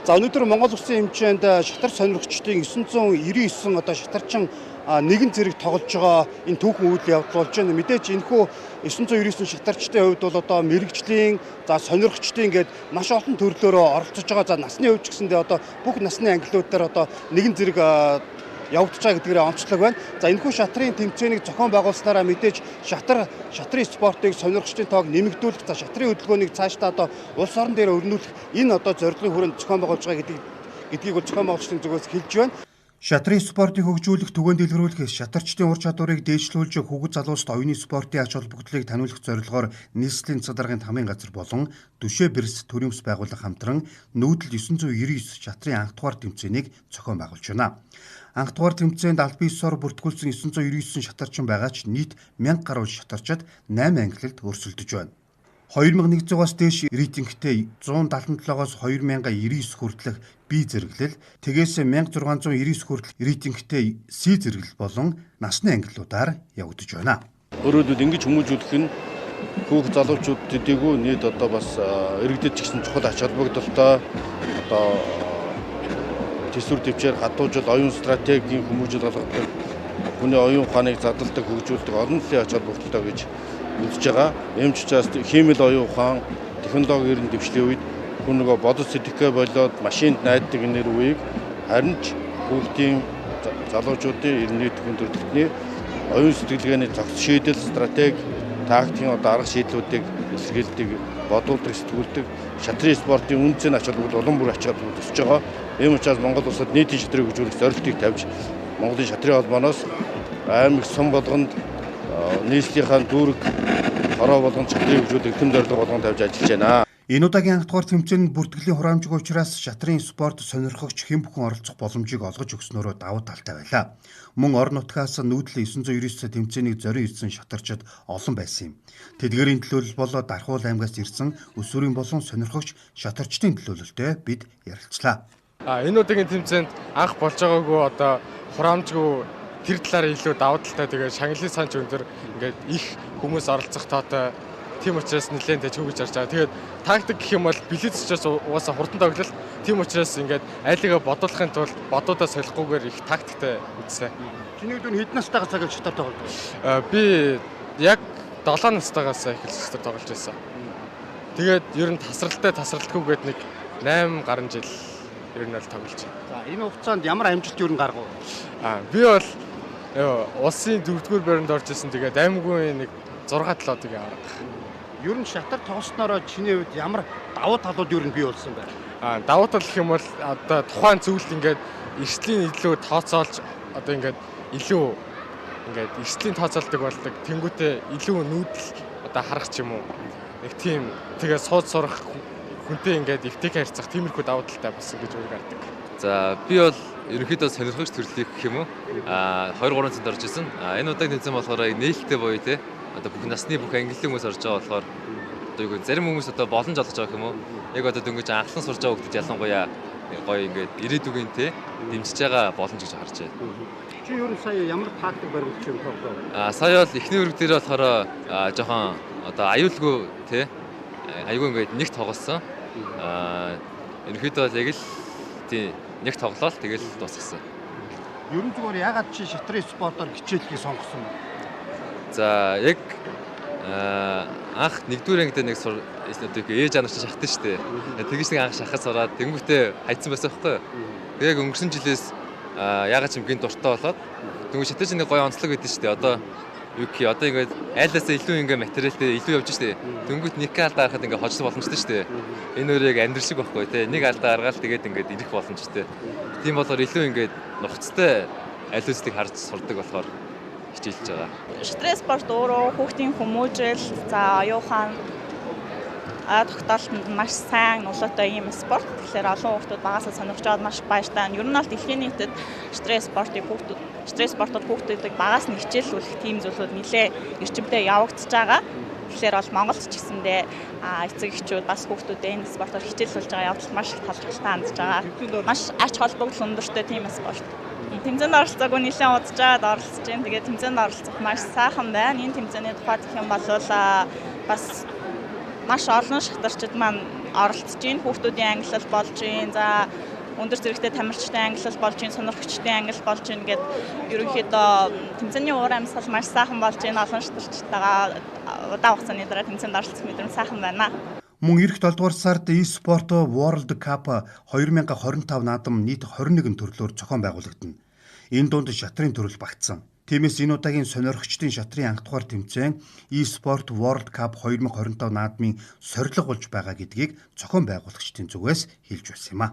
За өнөөдөр Монгол улсын хэмжээнд шатар сонирхчдын 999 одоо шатарчин нэгэн зэрэг тоглож байгаа энэ түүхэн үйл явдал болж байна. Мэдээж энэхүү 999 шатарчдын хувьд бол одоо мэрэгжлийн, за сонирхчдын гээд маш олон төрлөөрөө оролцож байгаа. За насны хувьд ч гэсэндээ одоо бүх насны ангилуудаар одоо нэгэн зэрэг явагдаж байгаа гэдгээрээ онцлог байна. За энэхүү шатрын тэмцээнийг зохион байгуулснараа мэдээж шатрын спортыг сонирхчдын тоог нэмэгдүүлэх, за шатрын хөдөлгөөнийг цаашдаа одоо улс орон дээр өрнүүлэх энэ одоо зорилгын хүрээнд зохион байгуулж байгаа гэдгийг бол зохион байгуулагчдын зүгээс хэлж байна. Шатрын спортыг хөгжүүлэх, түгээн дэлгэрүүлэх, шатарчдын ур чадварыг дээшлүүлж, хүүхэд залууст оюуны спортын ач холбогдлыг таниулах зорилгоор нийслэлийн засаг даргын тамгын газар болон Дүшээ Бэрс төрийн бас байгууллага хамтран нүүдэл 999 шатрын анх дугаар тэмцээнийг зохион байгуулж байна. Анх дугаар тэмцээнд аль биесээр бүртгүүлсэн 999 шатарчин байгаа ч нийт 1000 гаруй шатарчид 8 ангилалд өрсөлдөж байна. 2100-аас дээш рейтингтэй 177-оос 2099 хүртэлх B зэрэглэл, тэгээс 1699 хүртэлх рейтингтэй C зэрэглэл болон насны ангиллуудаар явагдаж байна. Өөрөөр ингэж хүмүүжүүлэх нь хүүхд залуучууд төдийгүй нийт одоо бас иргэдэд ч гэсэн чухал ач холбогдолтой одоо төсвөр төвчээр хадуужил оюун стратегийн хүмүүжил гаргадаг, хүний оюун ухааныг задлдаг, хөгжүүлдэг олон төрлийн ач холбогдолтой гэж үзэж байгаа. Ийм ч учраас хиймэл оюун ухаан, технологи ерэн дэвшлийн үед хүн нөгөө бодож сэтгэхээ болоод машинд найддаг нэр үеийг харин ч хүүхдийн залуучуудын ер нь нийт хүн төрөлхтний оюун сэтгэлгээний зохиц шийдэл, стратеги, тактикийн одоо арга шийдлүүдийг илэрхийлдэг, бодуулдаг, сэтгүүлдэг шатрын спортын үн цэн ач холбогдол улам бүр ач холбогдол өсөж байгаа. Ийм учраас Монгол улсад нийтийн шатрыг хөгжүүлэх зорилтыг тавьж Монголын шатрын холбооноос аймаг сум болгонд нийслэлийнхаа дүүрэг хороо болгонд шатрыг хөгжүүлэх эрхэм зорилго болгон тавьж ажиллаж байна. Энэ удаагийн анх дугаар тэмцээнд бүртгэлийн хураамжгүй учраас шатрын спорт сонирхогч хэн бүхэн оролцох боломжийг олгож өгснөөрөө давуу талтай байлаа. Мөн орон нутгаас нүүдлийн 999 тэмцээнийг зорин ирсэн шатарчид олон байсан юм. Тэдгээрийн төлөөлөл болоо Дархуул аймгаас ирсэн өсвөрийн болон сонирхогч шатарчдын төлөөлөлтөй бид ярилцлаа. Энэ удаагийн тэмцээнд анх болж байгаагүй одоо хураамжгүй тэр талаараа илүү давуу талтай, тэгээд шагналын санч өндөр, ингээд их хүмүүс оролцох тоотой. Тийм учраас нэлээд тэжгүй гэж харж байгаа. Тэгээд тактик гэх юм бол блиц учраас угаасаа хурдан тоглол. Тийм учраас ингээд айлыгаа бодуулахын тулд бодуудаа солихгүйгээр их тактиктэй үзсэн. Чиний хувьд хэдэн настайгаас эхэлж шатар тоглож байна? Би яг 7 настайгаас эхэлж шатар тоглож байсан. Тэгээд ер нь тасралтай тасралтгүйгээд нэг 8 гаруй жил ер нь бол тоглож байна. За энэ хугацаанд ямар амжилт юу гаргав? Би бол улсын 4-р байранд орж исэн. Тэгээд аймагын нэг 6 7-ыг авраг. Ер нь шатар тоглоснороо чиний хувьд ямар давуу талууд юу бий болсон бэ? Давуу тал гэх юм бол одоо тухайн зүйлд ингээд эрсдлийн илүү тооцоолж одоо ингээд илүү ингээд эрсдлийн тооцоолдог болдог. Тэнгүүтээ илүү нүүдэл одоо харах ч юм уу. Нэг тийм тэгээ сууд сурах хүнтэй ингээд эвтэйхэн харьцах тиймэрхүү давуу талтай болсон гэж үр гардаг. За би бол ерөнхийдөө сонирхогч төрлийг гэх юм уу? 2 3 цент орж исэн. Энэ удаагийн тэмцээн болохоор нээлттэй буюу те одоо бүх насны бүх ангиллын хүмүүс орж байгаа болохоор одоо юу зарим хүмүүс одоо боломж олгож байгаа юм уу? Яг одоо дөнгөж анхлан сурж байгаа хүмүүс ялангуяа гоё ингээд ирээдүгийн те дэмжиж байгаа боломж гэж харж байна. Чи ер нь сая ямар тактик баримтч юм тоглоо? Сая бол эхний үрэг дээр болохоор жоохон одоо аюулгүй те аюулгүй ингээд нэг тоглосон. Ерөнхийдөө бол яг л тий нэг тоглоол тэгэл дуусгасан. Ер нь зүгээр ягаад чи шатрын спортоор хичээлхийг сонгосон бэ? За яг анх нэгдүгээр ангид нэг ээж анар чинь шахдаг шүү дээ. Тэгэж нэг анх шахаж сураад тэнгүүтээ хайцсан байсан байхгүй юу. Тэгээ яг өнгөрсөн жилээс ягаад ч юм гинт дуртай болоод тэнгүү шатар чинь нэг гоё онцлог өгдөн шүү дээ. Одоо юу гэх одоо ингээд айлаасаа илүү ингээд материалтай илүү явж шүү дээ. Тэнгүүт нэг алдаа гаргахад ингээд хожих боломжтой шүү дээ. Энэ өөр яг амьдрал шиг байхгүй те. Нэг алдаа гаргаал тэгээд ингээд ирэх боломжтой. Тийм болохоор илүү ингээд нухацтай аль үзлийг харж сурдаг болохоор хичээлж байгаа. Шатрын спорт өөрөө хүүхдийн хүмүүжил, за оюун ухаан тогтоолтод маш сайн нөлөөтэй ийм спорт. Тэгэхээр олон хүүхдүүд багасаа сонирхож байгаад маш баяртай. Ер нь бол дэлхийн нийтэд шатрын спортыг хүүхдүүд, шатрын спортод хүүхдүүдийг багаас нь хичээллүүлэх тийм зүйлүүд нэлээ эрчимтэй явагдаж байгаа. Тэгэхээр бол Монголд ч гэсэндээ эцэг эхчүүд бас хүүхдүүдээ энэ спортоор хичээллүүлж байгаа явдал маш их талархалтай хандж байгаа. Маш ач холбогдол өндөртэй тийм спорт. Тэмцээнд оролцоогүй нэлээд удаж байгаад оролцож байна. Тэгээд тэмцээнд оролцох маш сайхан байна. Энэ тэмцээний тухай гэх юм бол бас маш олон шатарчид маань оролцож байна. Хүүхдүүдийн ангилал болж байна. За өндөр зэрэгтэй тамирчдын ангилал болж байна, сонирхогчдын ангилал болж байна гэд ерөнхийдөө тэмцээний уур амьсгал маш сайхан болж байна. Олон шатарчтайгаа удаан хугацааны дараа тэмцээнд оролцох мэдрэмж сайхан байна. Мөн ирэх 7 дугаар сард e-sport World Cup 2025 наадам нийт 21 төрлөөр зохион байгуулагдана. Энэ дунд шатрын төрөл багтсан. Тиймээс энэ удаагийн сонирхогчдын шатрын анх дугаар тэмцээн e-sport World Cup 2025 наадмын сорилго болж байгаа гэдгийг зохион байгуулагчдын зүгээс хэлж байсан юм а.